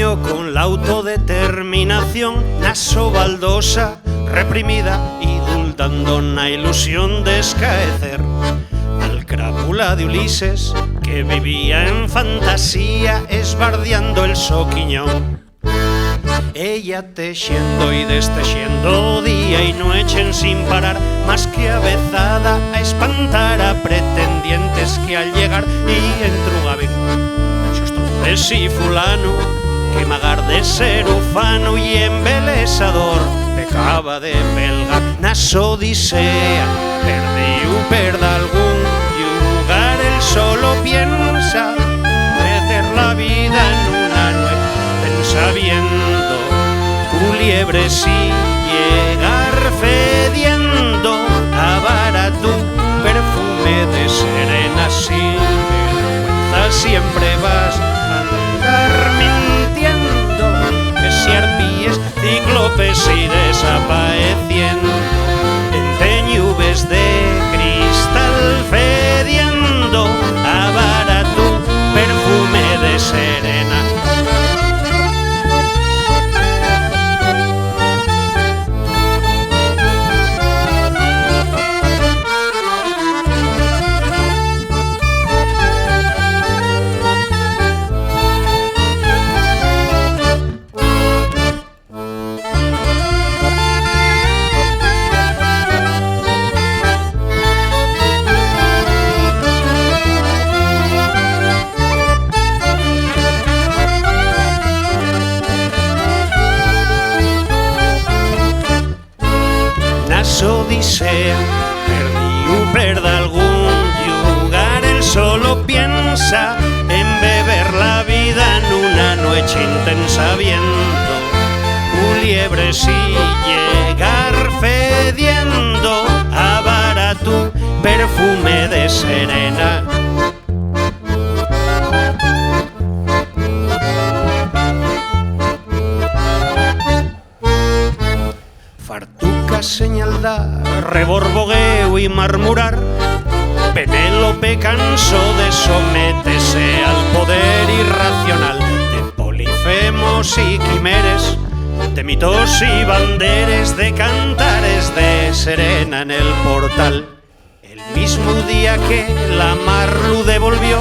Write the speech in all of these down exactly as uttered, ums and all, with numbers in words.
Con l'autodeterminación na so baldosa reprimida y dultando na ilusión d'escaecer. Al crápula de Ulises que vivía en fantasía esbardiando el so quiñón. Ella texiendo y destexiendo día y nueche ensin parar, más que avezada a espantar a pretendientes que al llegar y entrugaben. Xusto de si fulanu que magar de ser ufanu y embelesador pecaba de belgar na so odisea. Perdiu per dalgún llugar, el solo piensa perder la vida nuna nueche ten sabiendo. Culiebre si llegar fediendo, avara tu perfume de serena, sin vergüenza siempre vas a andar mintiendo. Que si arpíes cíclopes y desapaeciendo ente ñubes de cristal fediendo, avara tu perfume de serena. Na so odisea, perdiu per dalgún llugar, el solo piensa en beber la vida nuna nueche intensa viendo culiebre si llegar fediendo, avara tu perfume de serena. Fartuca, señaldá, reborbogueu y marmurar, Penélope cansó de sometese al poder irracional de polifemos y quimeres, de mitos y banderes, de cantares de serena en el portal. El mismu día que la mar lu devolvió,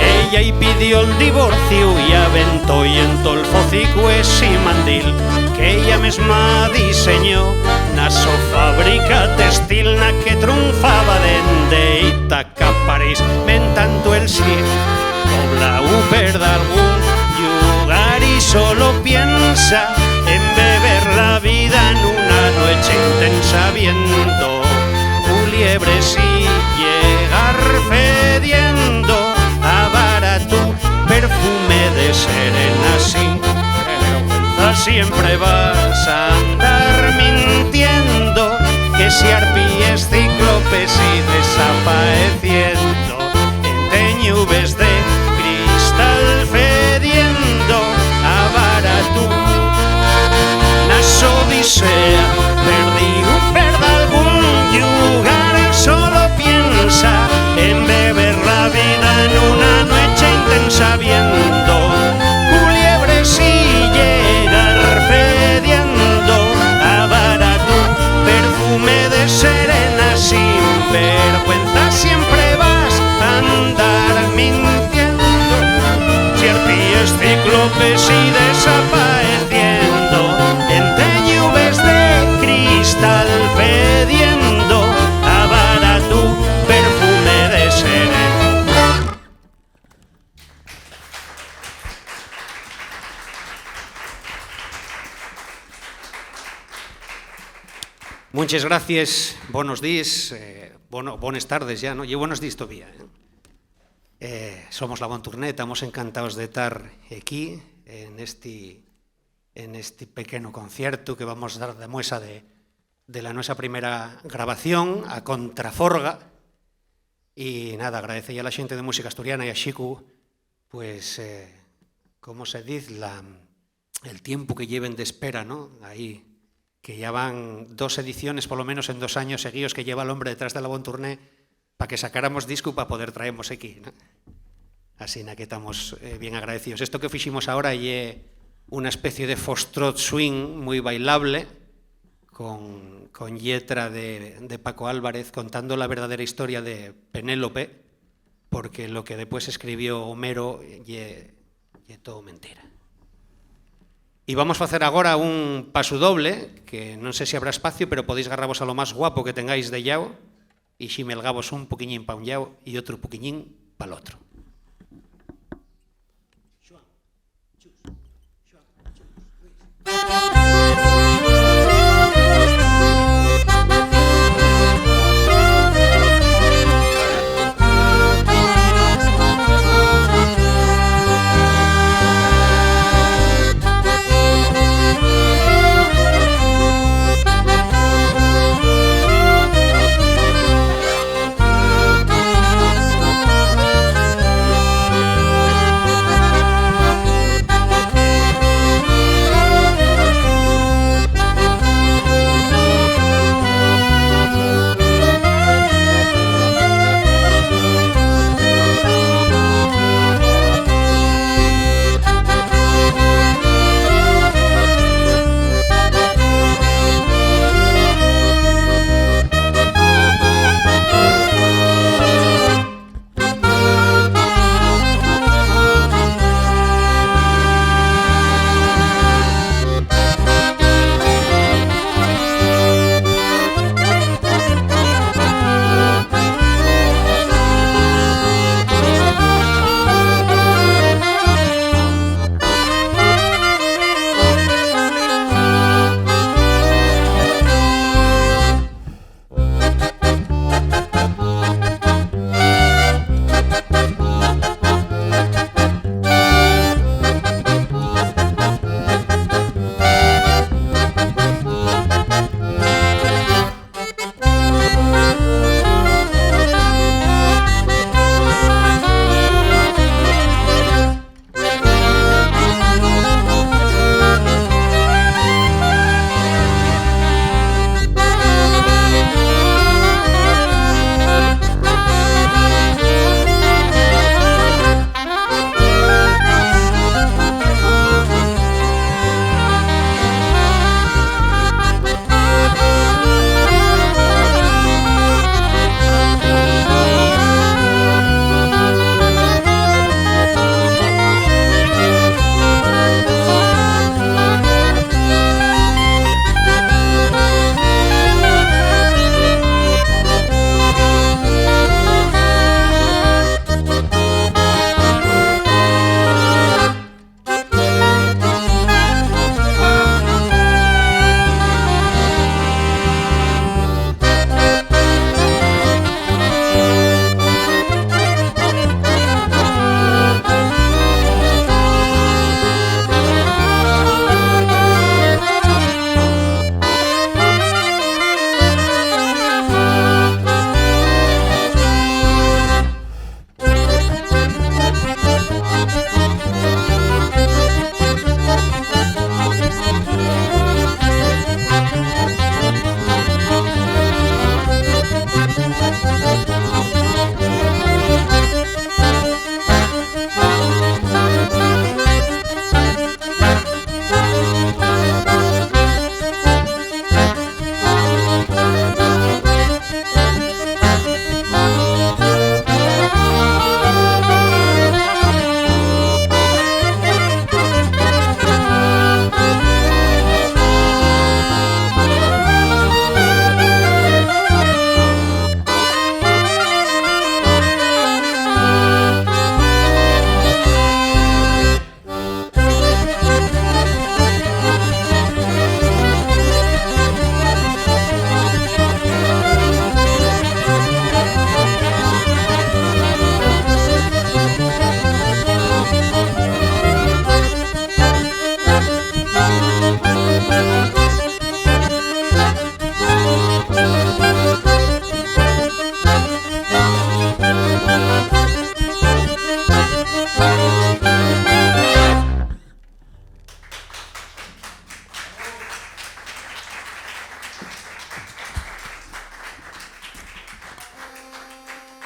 ella-y pidió'l divorciu y aventó-y entol focicu esi mandil que ella mesma diseñó na so fábrica textil na que trunfaba dende Ítaca a París. Mentantu el cielu, pobláu per dalgún llugar, y solo piensa en beber la vida nuna nueche intensa viendo culiebre si llegar fediendo, avara tu perfume de serena, sin vergüenza siempre vas a andar mintiendo. Que si arpíes cíclopes y desapaeciendo ente ñubes de cristal fediendo, avara tu na so odisea, perdiu per dalgún llugar, solo piensa en beber la vida nuna nueche intensa viendo culiebre si llegar fediendo, avara tu perfume de serena, sin vergüenza siempre vas a andar mintiendo. Si arpíes cíclopes y desapaeciendo ente ñubes de cristal fediendo, avara tu perfume de serena. Munches gracies, bonos díes, eh, bono, bones tardes ya, ¿no? Ye buenos díes todavía, ¿eh? Eh, somos la Bon Tournée, tamos encantaos de tar equí en esti, en esti pequeno conciertu que vamos dar de muesa de, de la nuesa primera grabación, A Contraforga. Y nada, agradecelle a la xente de Música Asturiana y a Xicu, pues, eh, ¿cómo se diz? La, el tiempu que lleven d'espera, ¿no? Ahí, que ya van dos ediciones, polo menos en dos años seguíos, que lleva l'hombre detrás de la Bon Tournée pa que sacáramos discu pa poder traemos equí, ¿no? Asina que tamos, eh, bien agradecíos. Esto que fiximos ahora ye una especie de foxtrot swing mui bailable con, con lletra de, de Paco Álvarez contando la verdadera historia de Penélope, porque lo que depués escribió Homero ye, ye todo mentira. Y vamos facer agora un pasu doble, que non sé si habrá espacio, pero podéis garravos a lo más guapo que tengáis de llau y ximelgavos un poquiñín pa un llau y otru poquiñín pal otru.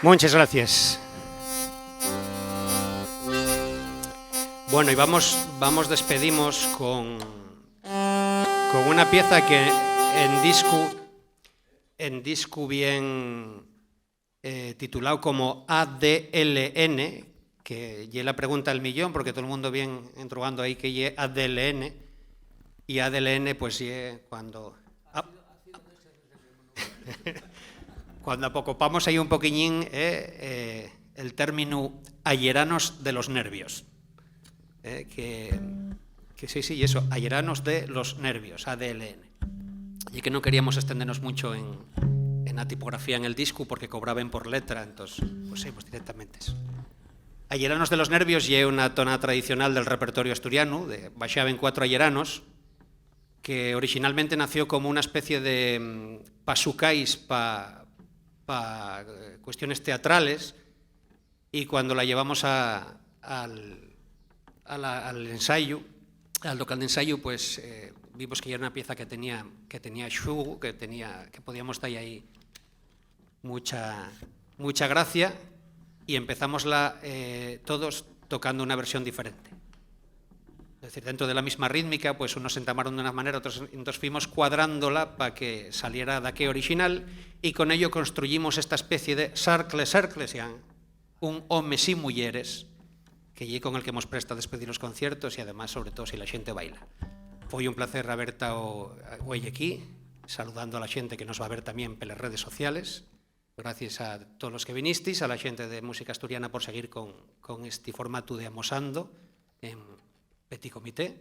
Munches gracies. Bueno, y vamos, vamos despedimos con, con una pieza que en discu, en discu bien, eh, titulao como A D L N, que ye la pregunta del millón, porque todo el mundo vien entrugando ahí que ye A D L N, y A D L N, pues, ye cuando a-, cuando apocopamos ahí un poquiñín, eh, eh, el términu ayeranos de los nervios. Eh, que, que sí, sí, y eso, ayeranos de los nervios, A D L N. Y que no queríamos extendernos mucho en, en la tipografía en el discu porque cobraben por letra, entonces, pues sí, pues directamente eso. Ayeranos de los nervios ye una tona tradicional del repertorio asturiano, de, baixaben cuatro ayeranos, que originalmente nació como una especie de, mm, pasucáis pa, pa, eh, cuestiones teatrales, y cuando la llevamos a, al, a la, al ensayu, al local de ensayu, pues, eh, vimos que ya era una pieza que tenía, que tenía xugo, que tenía, que podíamos dar ahí mucha, mucha gracia, y empezamos la, eh, todos tocando una versión diferente. Es decir, dentro de la misma rítmica, pues unos se entamaron de una manera, otros, entonces fuimos cuadrándola pa que saliera daqué orixinal, y con ello construyimos esta especie de sarcle, sarcle, sean un home sin muyeres, que ye con el que hemos prestado despedir los conciertos y además, sobre todo, si la xente baila. Foi un placer haber tao güei aquí, saludando a la xente que nos va a ver también peles redes sociales. Gracias a todos los que vinisteis, a la xente de Música Asturiana por seguir con, con este formatu de Amosando en Petit Comité.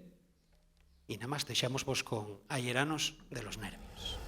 Y nada más, dexámosvos con Ayeranos de los nervios.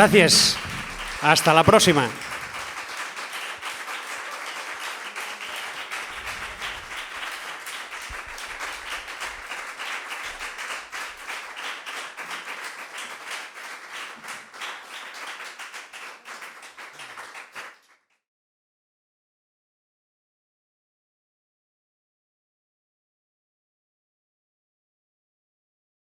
Gracias. Hasta la próxima.